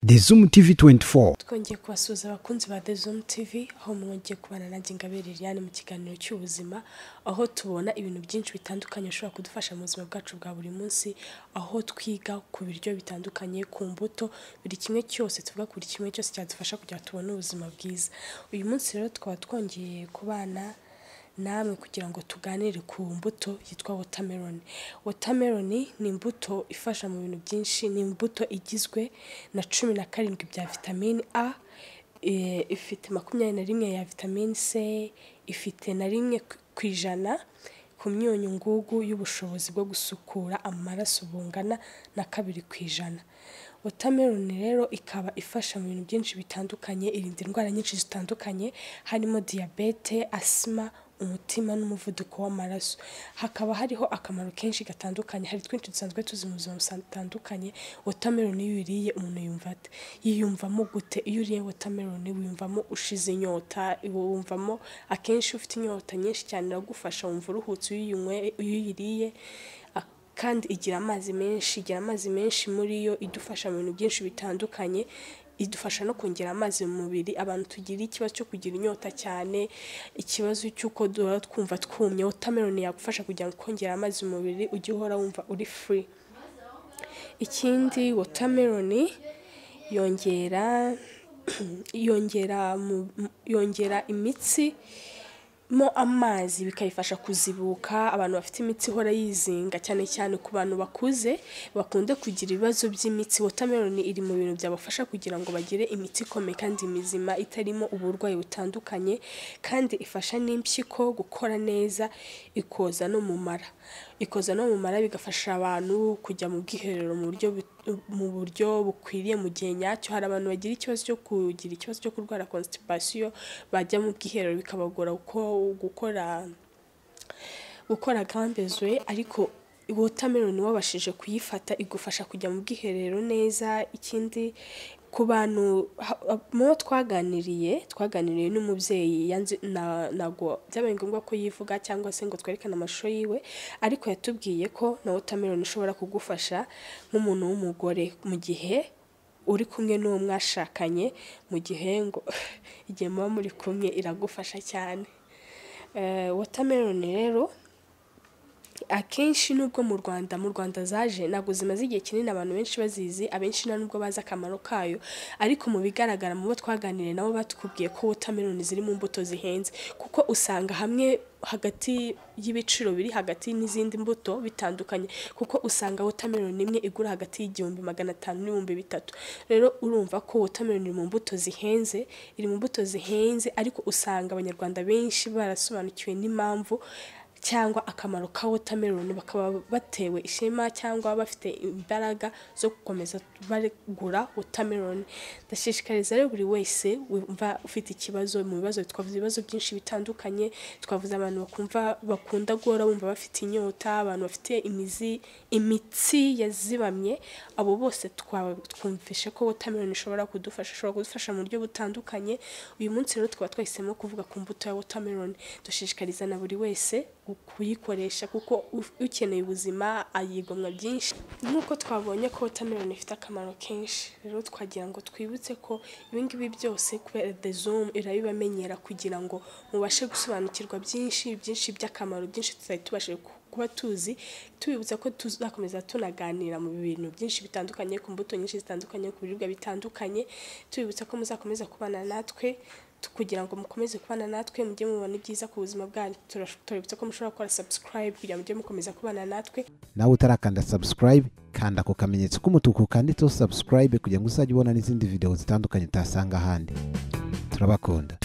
The Zoom TV 24. Twongeye kubasuhuza abakunzi ba The Zoom TV, aho mwongeye kubana nanjye Ingabire Liliane mu kiganiro cy'ubuzima, aho tubona ibintu byinshi bitandukanye bishobora kudufasha mu buzima bwacu bwa buri munsi, aho twiga ku biryo bitandukanye, ku mbuto, buri kimwe cyose tuvuga ku buri kimwe cyose cyadufasha kugira ngo tubone ubuzima bwiza. Uyu munsi rero tukaba twongeye kubana namwe kugira ngo tuganire ku mbuto yitwa watermelon. Watermelon ni imbuto ifasha mu bintu byinshi, ni imbuto igizwe na 17 bya vitamine A, ifite 21 ya vitamine C, ifite na 1% ku myunyu ngugu y'ubushobozi bwo gusukura amaraso bungana na 2%. Watermelon rero ikaba ifasha mu bintu byinshi bitandukanye, irinda indwara nyinshi zitandukanye harimo diyabete, asima, umutima n'umuvuduko w'amaraso. Hakaba hariho akamaro kenshi gatandukanye, hari twinshi dusanzwe tuzi mu buzima butandukanye. Watermelon iyo uyiriye umuntu yumva ate? Yiyumvamo gute? Iyo uriye watermelon wiyumvamo ushize inyota, wumvamo akenshi ufite inyota nyinshi cyane, iragufasha, wumva uruhutse iyo uyiriye. Kandi igira amazi menshi, igira amazi menshi muri yo, idufasha mu bintu byinshi bitandukanye, idufasha no kongera amazi mu mubiri. Abantu tugira ikibazo cyo kugira inyota cyane, ikibazo cy'uko duhora twumva twumye, watermelon yagufasha kugira ngo kongera amazi mu mubiri, ujye uhora wumva uri free. Ikindi, watermelon yongera imitsi mo amazi, bikayifasha kuzibuka. Abantu bafite imitsi ihora yizinga, cyane cyane ku bantu bakuze bakunda kugira ibibazo by'imitsi, watermelon iri mu bintu byabafasha kugira ngo bagire imitsi ikomeye kandi mizima itarimo uburwayi butandukanye. Kandi ifasha n'impyiko gukora neza, ikoza no mu mara, ikoza no mu mara, bigafasha abantu kujya mu bwiherero mu buryo bukwiriye mu gihe nyacyo. Hari abantu bagira ikibazo cyo kugira ikibazo cyo kurwara constipation, bajya mu bwiherero bikabagora gukora gambezwe, ariko watermelon wabashije kuyifata igufasha kujya mu bwiherero neza. Ikindi, ku bantu mu twaganiriye n'umubyeyi, ntabwo byabaye ngombwa ko yivuga cyangwa se ngo twerekane amashusho yiwe, ariko yatubwiye ko na watermelon ishobora kugufasha nk'umuntu w'umugore mu gihe uri kumwe n'uwo mwashakanye, mu gihe ngo igihe muba muri kumwe iragufasha cyane. Watermelon rero akenshi nubwo mu Rwanda zaje, ntabwo zimaze igihe kinini abantu benshi bazizi, abenshi nta nubwo bazi akamaro kayo, ariko mu bigaragara mu bo twaganiriye nabo batubwiye ko watermelon ziri mu mbuto zihenze, kuko usanga hamwe hagati y'ibiciro biri hagati n'izindi mbuto bitandukanye, kuko usanga watermelon imwe igura hagati y'1500 n'3000. Rero urumva ko watermelon iri mu mbuto zihenze, iri mu mbuto zihenze, ariko usanga Abanyarwanda benshi barasobanukiwe n'impamvu cyangwa akamaro ka watermelon, bakaba batewe ishema cyangwa bafite imbaraga zo gukomeza bagura watermelon. Ndashishikariza rero buri wese wumva ufite ikibazo mu bibazo twavuze, ibibazo byinshi bitandukanye twavuze, abantu bakumva bakunda guhora bumva bafite inyota, abantu bafite imitsi yazibamye, abo bose twumvishe ko watermelon ishobora kudufasha, ishobora kudufasha mu buryo butandukanye. Uyu munsi rero tukaba twahisemo kuvuga ku mbuto ya watermelon, dushishikariza na buri wese kuyikoresha, kuko ukeneye ubuzima ayigomwa byinshi. Nk'uko twabonye ko watermelon ifite akamaro kenshi, rero twagira ngo twibutse ko ibi ngibi byose kubera The Zoom irabibamenyera kugira ngo mubashe gusobanukirwa byinshi byinshi by'akamaro byinshi tutari tubashije kuba tuzi. Tubibutsa ko tuzakomeza tunaganira mu bintu byinshi bitandukanye, ku mbuto nyinshi zitandukanye, ku biribwa bitandukanye. Tubibutsa ko muzakomeza kubana natwe kugira ngo mukomeze kubana natwe, mujye mubona ibyiza ku buzima bwanyu. Turabibutsa ko mushobora gukora subscribe kugira ngo mujye mukomeza kubana natwe. Nawe utarakanda subscribe, kanda ku kamenyetso k'umutuku kanditseho subscribe kugira ngo uzajye ubona n'izindi video zitandukanye utasanga ahandi. Turabakunda.